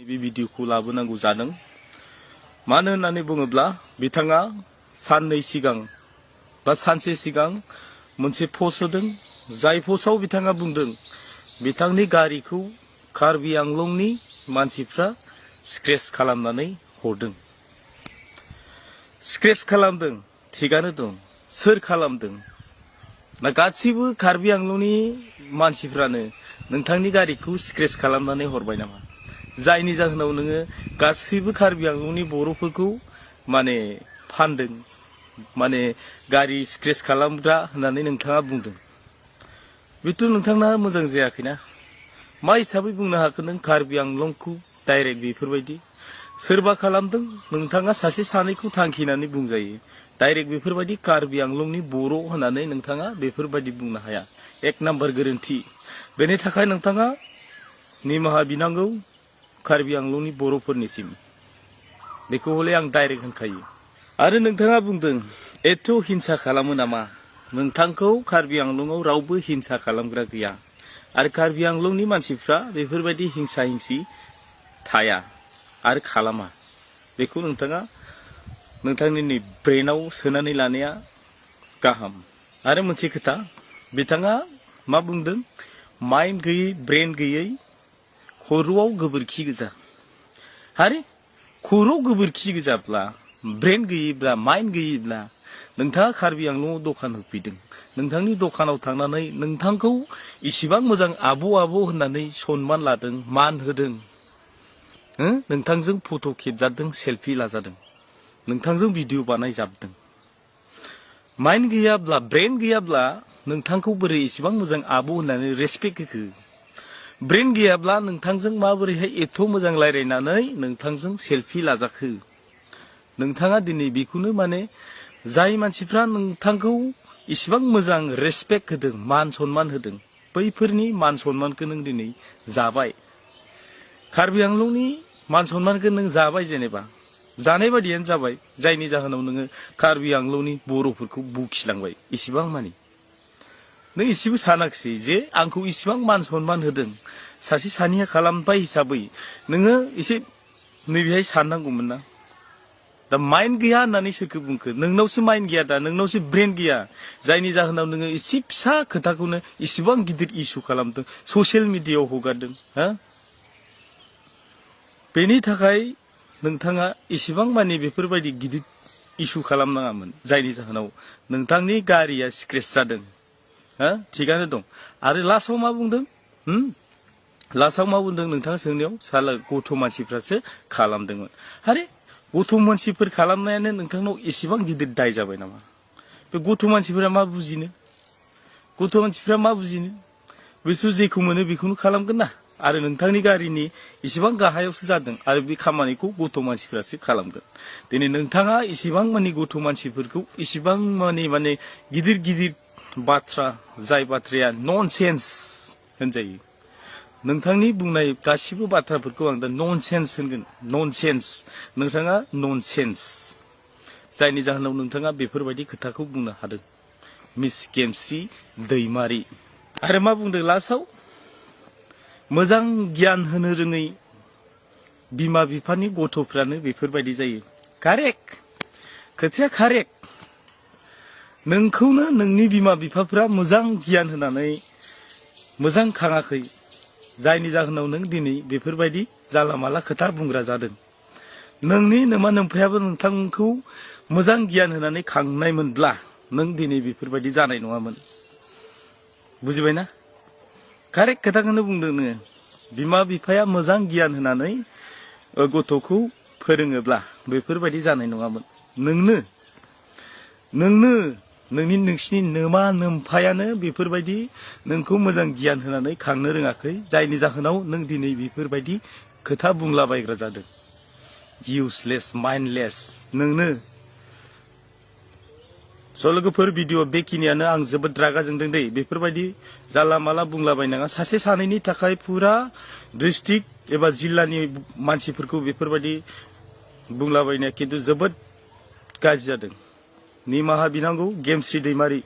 बे भिडिअखौ लाबोनांगौ जादों। मानो होननानै बुङोब्ला बिथाङा साननै सिगां बा सानसे सिगां मोनसे पस्ट होदों। जाय पस्टआव बिथाङा बुंदों बिथांनि गारिखौ कार्बि आंलंनि मानसिफ्रा स्क्रेच खालामनानै हरदों। स्क्रेच खालामदों थिगानो दं। सोर खालामदों? ना गासिबो कार्बि आंलंनि मानसिफ्रानो नोंथांनि गारिखौ स्क्रेच खालामनानै हरबाय नामा? जायनि जाहोनाव नोङो गासिबो कार्बि आंलंनि बर'फोरखौ माने फानदों, माने गारि स्क्रेच खालामग्रा होननानै नोंथाङा बुंदों। बेथ' नोंथांना मोजां जायाखैना? मा हिसाबै बुंनो हाखो नों कार्बि आंलंखौ डाइरेक्ट बेफोरबायदि? सोरबा खालामदों, नोंथाङा सासे सानैखौ थांखिनानै बुंजायो। डाइरेक्ट बेफोरबायदि कार्बि आंलंनि बर' होननानै नोंथाङा बेफोरबायदि बुंनो हाया। एक नाम्बार गोरोन्थि। बेनि थाखाय नोंथाङा निमाहा बिनांगौ कार्बि आंलंनि बर'फोरनिसिम। बेखौ हले आं डाइरेक्ट होनखायो। आरो नोंथाङा बुंदों एथ' हिंसा खालामो नामा? नोंथांखौ कार्बि आंलंआव रावबो हिंसा खालामग्रा गैया। आरो कार्बि आंलंनि मानसिफ्रा बेफोरबायदि हिंसा हिंसि थाया आरो खालामा। बेखौ नोंथाङा नोंथांनि ब्रेनाव सोनानै लानाया गाहाम। आरो मोनसे खोथा, बिथाङा मा बुंदों? माइन्ड गैयै, ब्रेन गैयै, खर'आव गोबोरखि गोजा। आरे खर'आव गोबोरखि गोजाब्ला, ब्रेन गैयैब्ला, माइन्ड गैयैब्ला नोंथाङा कार्बि आंलंआव दखान होफैदों। नोंथांनि दखानाव थांनानै नोंथांखौ इसिबां मोजां आब' आब' होननानै सनमान लादों, मान होदों। नोंथांजों फट' खेबजादों, सेल्फि लाजादों। नोंथांजों भिडिअ बानायजाबदों। माइन्ड गैयाब्ला, ब्रेन गैयाब्ला नोंथांखौ बोरै इसिबां मोजां आब' होननानै रेसपेक्ट होखो? ब्रेन गैयाब्ला नोंथांजों माबोरैहाय एथ' मोजां रायज्लायनानै नोंथांजों सेल्फि लाजाखो? नोंथाङा दिनै बेखौनो माने जाय मानसिफ्रा नोंथांखौ इसिबां मोजां रेसपेक्ट होदों, मान सनमान होदों, बैफोरनि मान सनमानखौ नों दिनै जाबाय। कार्बि आंलंनि मान सनमानखौ नों जाबाय, जेनेबा जानाय बायदियानो जाबाय। जायनि जाहोनाव नोङो कार्बि आंलंनि बर'फोरखौ बखिलांबाय इसिबां मानि। नों इसेबो सानाखिसै जे आंखौ इसिबां मान सनमान होदों, सासे सानैया खालामबाय हिसाबै नोङो एसे नैबेहाय साननांगौमोन ना? दा माइन्ड गैया होननानै सोरखौ बुंखो? नोंनावसो माइन्ड गैया, दा नोंनावसो ब्रेन गैया। जायनि जाहोनाव नोङो एसे फिसा खोथाखौनो इसिबां गिदिर इस्यु खालामदों, ससियेल मिडियायाव हगारदों। बेनि थाखाय नोंथाङा इसिबां मानि बेफोरबायदि गिदिर इस्यु खालामनाङामोन। जायनि जाहोनाव नोंथांनि गारिया स्क्रेच जादों। थिगानो दं। आरो लास्टआव मा बुंदों? लास्टआव मा बुंदों नोंथाङा सोंनायाव? साला गथ' मानसिफ्रासो खालामदोंमोन। आरे गथ' मानसिफोर खालामनायानो नोंथांनाव एसेबां गिदिर दाय जाबाय नामा? बे गथ' मानसिफोरा मा बुजिनो? गथ' मानसिफ्रा मा बुजिनो? बिसोर जेखौ मोनो बेखौनो खालामगोन ना? आरो नोंथांनि गारिनि इसेबां गाहायावसो जादों आरो बे खामानिखौ गथ' मानसिफ्रासो खालामगोन। दिनै नोंथाङा इसेबां मानि गथ' मानसिफोरखौ इसेबां माने गिदिर गिदिर बाथ्रा, जाय बाथ्राया ननसेन्स होनजायो। नोंथांनि बुंनाय गासिबो बाथ्राफोरखौ आं दा ननसेन्स होनगोन। ननसेन्स। नोंथाङा ननसेन्स। जायनि जाहोनाव नोंथाङा बेफोरबायदि खोथाखौ बुंनो हादों। मिस गेमस्रि दैमारि। आरो मा बुंदों लास्टआव? मोजां गियान होनो रोङै बिमा बिफानि गथ'फ्रानो बेफोरबायदि जायो। कारेक्ट। खोथाया कारेक्ट। नोंखौनो नोंनि बिमा बिफाफ्रा मोजां गियान होनानै मोजां खाङाखै। जायनि जाहोनाव नों दिनै बेफोरबायदि जाला माला खोथा बुंग्रा जादों। नोंनि नोमा नोम्फायाबो नोंथांखौ मोजां गियान होनानै खांनायमोनब्ला नों दिनै बेफोरबायदि जानाय नङामोन। बुजिबायना? कारेक्ट खोथाखौनो बुंदों नोङो। बिमा बिफाया मोजां गियान होनानै गथ'खौ फोरोङोब्ला बेफोरबायदि जानाय नङामोन। नोंसिनि नोमा नोम्फायानो बेफोरबायदि नोंखौ मोजां गियान होनानै खांनो रोङाखै। जायनि जाहोनाव नों दिनै बेफोरबायदि खोथा बुंलाबायग्रा जादों। इउसलेस, माइन्डलेस नोंनो। लोगोफोर, भिडिअ बेखिनियानो। आं जोबोद रागा जोंदों दै। बेफोरबायदि जाला माला बुंलाबायनाङा। सासे सानैनि थाखाय फुरा डिस्ट्रिक्ट एबा जिल्लानि मानसिफोरखौ बेफोरबायदि बुंलाबायनाया खिन्थु जोबोद गाज्रि जादों। निमाहा बिनांगौ गेमस्रि दैमारि।